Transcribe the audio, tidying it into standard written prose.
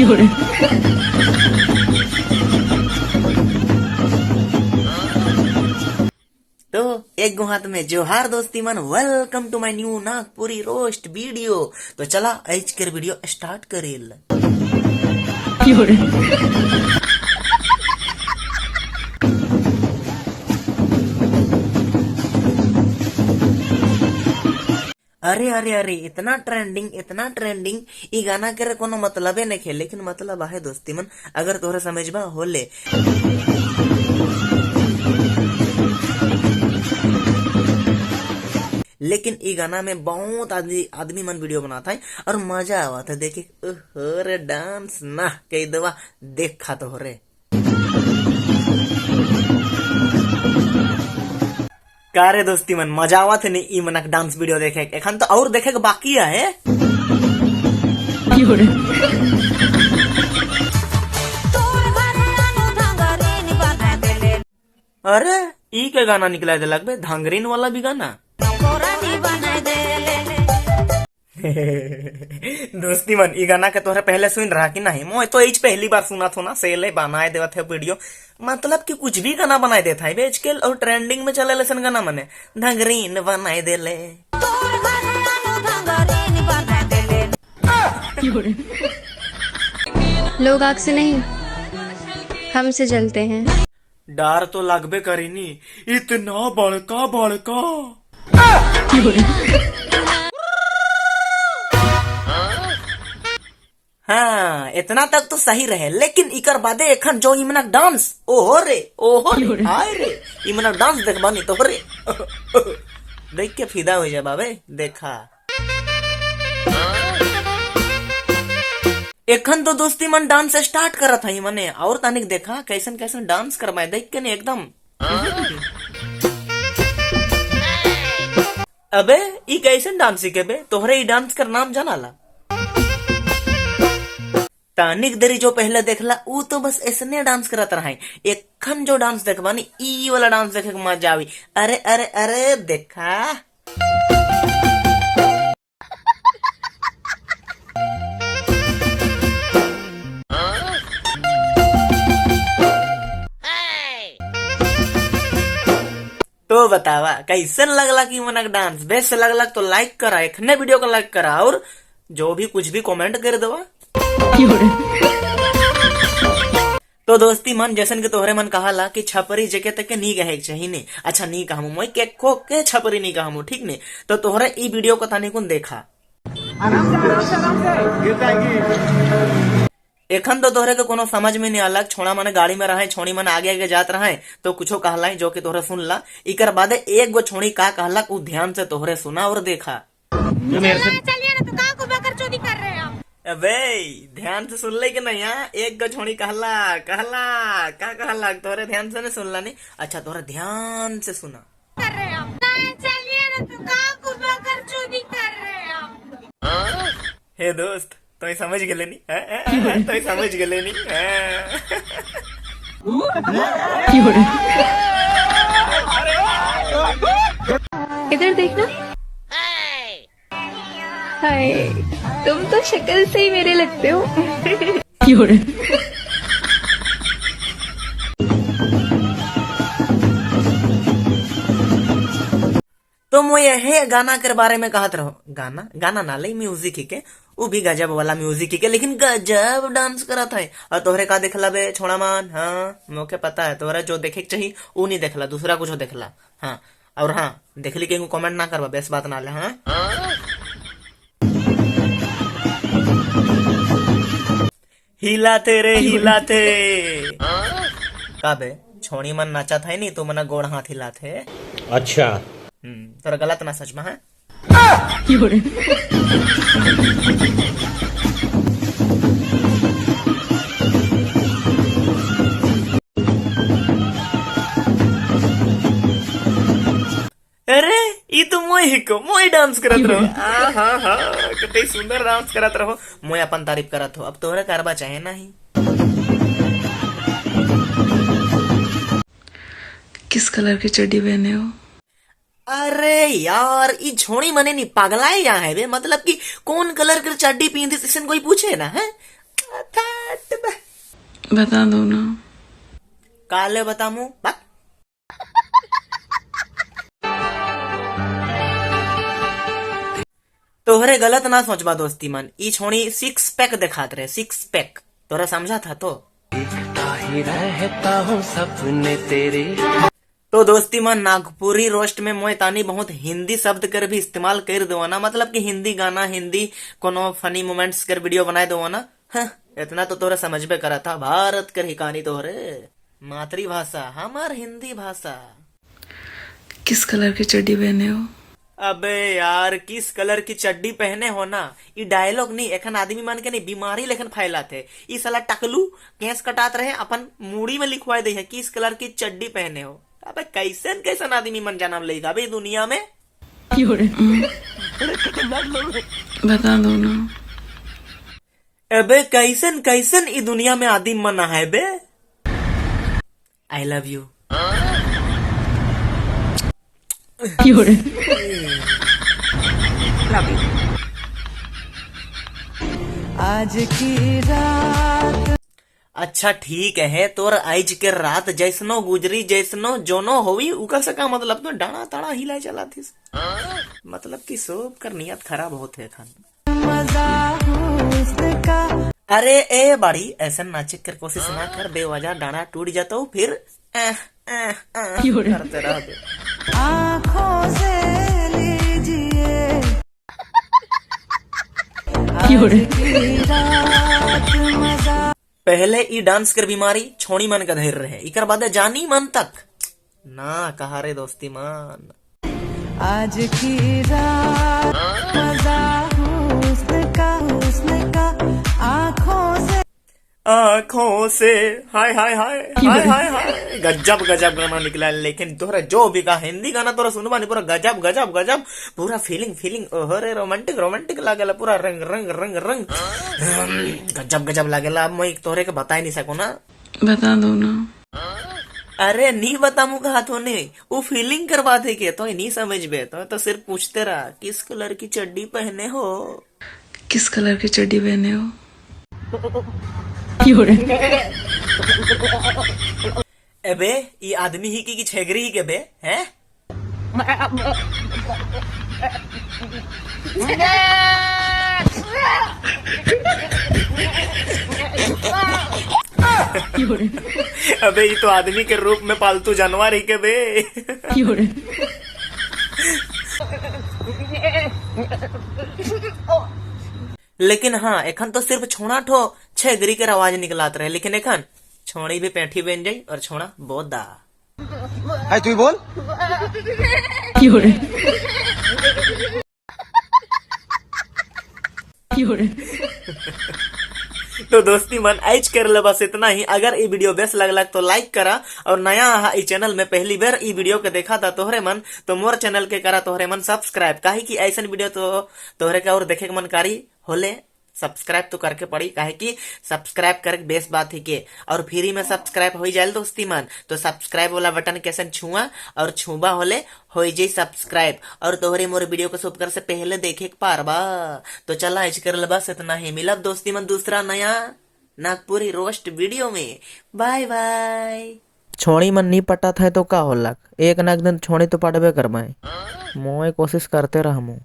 तो एक गो हाथ में जोहार दोस्ती मन, welcome to my new Nagpuri roast video. तो चला आज के वीडियो स्टार्ट करेल। अरे अरे अरे इतना ट्रेंडिंग ई गाना के कोनो मतलबे नहीं है, लेकिन मतलब आहे दोस्ती मन, अगर तोहरे समझबा होले। लेकिन ई गाना में बहुत आदमी मन वीडियो बनाता है और मजा आवता है देखे। ओहो रे डांस ना कह दवा देखा तो हो रे कारे दोस्ती मन, मजा आवत है नहीं ई मनक डांस वीडियो देखे। एखन तो और देखे के बाकी है। अरे ई के गाना निकला दे लगबे धांगरीन वाला भी गाना। दोस्ती मन ई गाना के तोहरे पहले सुन रहा कि नहीं? मोय तो पहली बार सुना थो ना, सेले बनाए देवत है वीडियो, मतलब कि कुछ भी गाना बनाए देता है बेच के और ट्रेंडिंग में चले लेसन गाना मने धंगरीन बनाए देले। लोग आग से नहीं हमसे जलते हैं। डर तो लगबे करी नी, इतना बड़का बड़का। हाँ इतना तक तो सही रहे, लेकिन इकर बादे एखन जो इमना डांस, ओहो रे हाय रे इमना डांस देखबा नी तो रे देख के फिदा हो जाए बाबे। देखा एखन तो दोस्ती मन डांस स्टार्ट करत है मने, और तनिक देखा कैसन कैसन डांस करवाए देख के नहीं एकदम। अबे ई कैसन डांस के बे, तोहरे ई डांस कर नाम जानाला? तानिक देरी जो पहले देखला ऊ तो बस ऐसने डांस करत रहा, एखन जो डांस देखबा नी ई वाला डांस देखे के मजा आवी। अरे अरे अरे देखा तो बतावा कैसन लगला कि मनक डांस? बेस्ट लगला तो लाइक करा, एखने वीडियो को लाइक करा और जो भी कुछ भी कमेंट कर दवा। तो दोस्ती मन जैसन के तोहरे मन कहाला कि छपरी जगह तक के नी कहे के चाहिए ने, अच्छा नी कहमु मोय के खो के छपरी नी कहमु, ठीक ने? तो तोहरे ई वीडियो को तानी कुन देखा आराम से आराम से आराम से गिर जाएगी। एखन तो तोहरे के कोनो समझ में नहीं आलक, छोड़ा मन गाड़ी में रहे, छोड़ी मन आगे आगे जात रहे तो कुछो कहला जो कि तोहरे सुनला। इकर बादे एक गो छोड़ी का कहलक उ ध्यान से तोहरे सुना और देखा। चलिए ना तो का को बकर चोरी कर रहे हैं आप? अबे ध्यान से सुन ले कि नहीं? हाँ एक गो छोड़ी कहला कहला का कहला तोहरे ध्यान से नहीं सुनला नहीं? अच्छा तोहरे ध्यान से सुना कर रहे हैं आप। चलिए ना तो का को बकर चोरी कर रहे हैं आप? हे दोस्त तो समझ गेले नी, तो समझ गेले नी। इधर देखना, हाय तुम तो शक्ल से ही मेरे लगते हो। तो मैं यह गाना के बारे में कहत रहो, गाना गाना ना ले म्यूजिक ही के, वो भी गजब वाला म्यूजिक ही के, लेकिन गजब डांस करत है। और तोहरे का देखला बे छोड़ा मान? हाँ मोके पता है तोहरा जो देखे चाहिए वो नहीं देखला, दूसरा कुछ देखला। हाँ और हाँ देखली के कमेंट ना करवा बेस बात ना ले। हाँ हिलाते रे हिलाते काबे छोड़ी मन नाचा था नहीं तो मना गोड़ हाथ हिलाते। अच्छा तोरा गलत ना सच में है। अरे ई तो मोय हिको मोय डांस करत रहो। आ हा हा कितने सुंदर डांस करत रहो, मोय अपन तारीफ करत हो, अब तोहरे करबा चाहे नहीं। किस कलर की चड्डी पहने हो? अरे यार ई छोड़ी मने नहीं पागलाए यहाँ है बे, मतलब कि कौन कलर के चड्डी पहनती इसन कोई पूछे ना है। बता दो ना। काले बतामू बक। तोहरे गलत ना सोचबा दोस्ती मन, ई छोड़ी 6 पैक दिखात रहे, 6 पैक तोरा समझा था तो। देखता ही रहता हूँ सपने तेरे। तो दोस्ती मन नागपुरी रोस्ट में मोय तानी बहुत हिंदी शब्द कर भी इस्तेमाल कर दो ना, मतलब कि हिंदी गाना, हिंदी कोनो फनी मोमेंट्स कर वीडियो बनाए दो ना। हाँ, इतना तो तोरा समझबे करा था, भारत कर ही कहानी तोहरे मातृभाषा हमार हिंदी भाषा। किस कलर की चड्डी पहने हो? अबे यार किस कलर की चड्डी पहने हो ना, ई डायलॉग नहीं एखन आदमी मान के नहीं बीमारी लेखन फैलाते। ई साला टकलू केस कटात रहे अपन मूड़ी में लिखवाए दे है किस कलर की चड्डी पहने हो। अबे कैसन कैसन आदमी मन जन्म लेगा अबे दुनिया में। बता दो ना। अबे कैसन कैसन ई दुनिया में आदमी मन है बे। I love you. आज की रात। अच्छा ठीक है, तोर आज के रात जैसनो गुजरी जैसनो जोनो होवी उका से का मतलब, तो डाना ताड़ा हिलाए चला थी, मतलब कि सब कर नियत खराब होते खान। मजा हुस्न का। अरे ए बाड़ी ऐसा नाचे कर कोशिश ना कर, बेवजह डाना टूट जाता हूँ फिर करते रह दे। आँखों से लीजिए आज की रात मजा। पहले ई डांस कर बीमारी छोड़ी मन का धैर्य रहे, इकर बाद जानी मन तक ना कहा रे दोस्ती मान। आज की रात मजा हुस्न का, हुस्न का, आँखों से, आँखों से हाय हाय हाय हाय हाय हाय गजब गजब गाना निकला। लेकिन तोहरा जो भी का हिंदी गाना तोरा सुनबा नहीं, पूरा गजब गजब गजब, पूरा फीलिंग फीलिंग, ओहरे रोमांटिक रोमांटिक लागेला, पूरा रंग रंग रंग रंग गजब गजब लागेला। अब मैं तोहरे के बता ही नहीं सको ना। बता दो ना। अरे नहीं बतामू कहा तो नहीं, वो फीलिंग करवा दे के तो नहीं समझ बे, तो सिर्फ पूछते रहा किस कलर की चड्डी पहने हो, किस कलर की चड्डी पहने हो। अबे ये आदमी ही की छेगरी ही के बे हैं। अबे ये तो आदमी के रूप में पालतू जानवर ही के बे। लेकिन हाँ एखन तो सिर्फ छोड़ा ठो छेगरी के आवाज निकलात रहे, लेकिन एखन छोड़ी भी पेठी बन जाई और छोड़ा बोदा। है तू बोल। तो दोस्ती मन आज कर ले बस इतना ही। अगर ये वीडियो बेस्ट लगला तो लाइक करा, और नया आहा ई चैनल में पहली बार ई वीडियो के देखा था तोहरे मन तो मोर चैनल के करा तोहरे मन सब्सक्राइब, काहे कि ऐसा वीडियो तो तोहरे का और देखे के मन कारी होले सब्सक्राइब तो करके पड़ी, काहे कि सब्सक्राइब करके बेस बात ही के, और फ्री में सब्सक्राइब हो जाए दोस्ती मन तो सब्सक्राइब वाला बटन कैसे छुआ और छुबा होले हो जाए सब्सक्राइब, और तोहरे मोर वीडियो को सब कर से पहले देखे के पारबा। तो चला आज कर बस इतना ही, मिलब दोस्ती मन दूसरा नया नागपुरी रोस्ट वीडियो में। Bye bye. छोड़ी मन नहीं पटा था तो का होला, एक ना एक दिन छोड़ी तो पटबे करबाए, मोए कोशिश करते रहमो।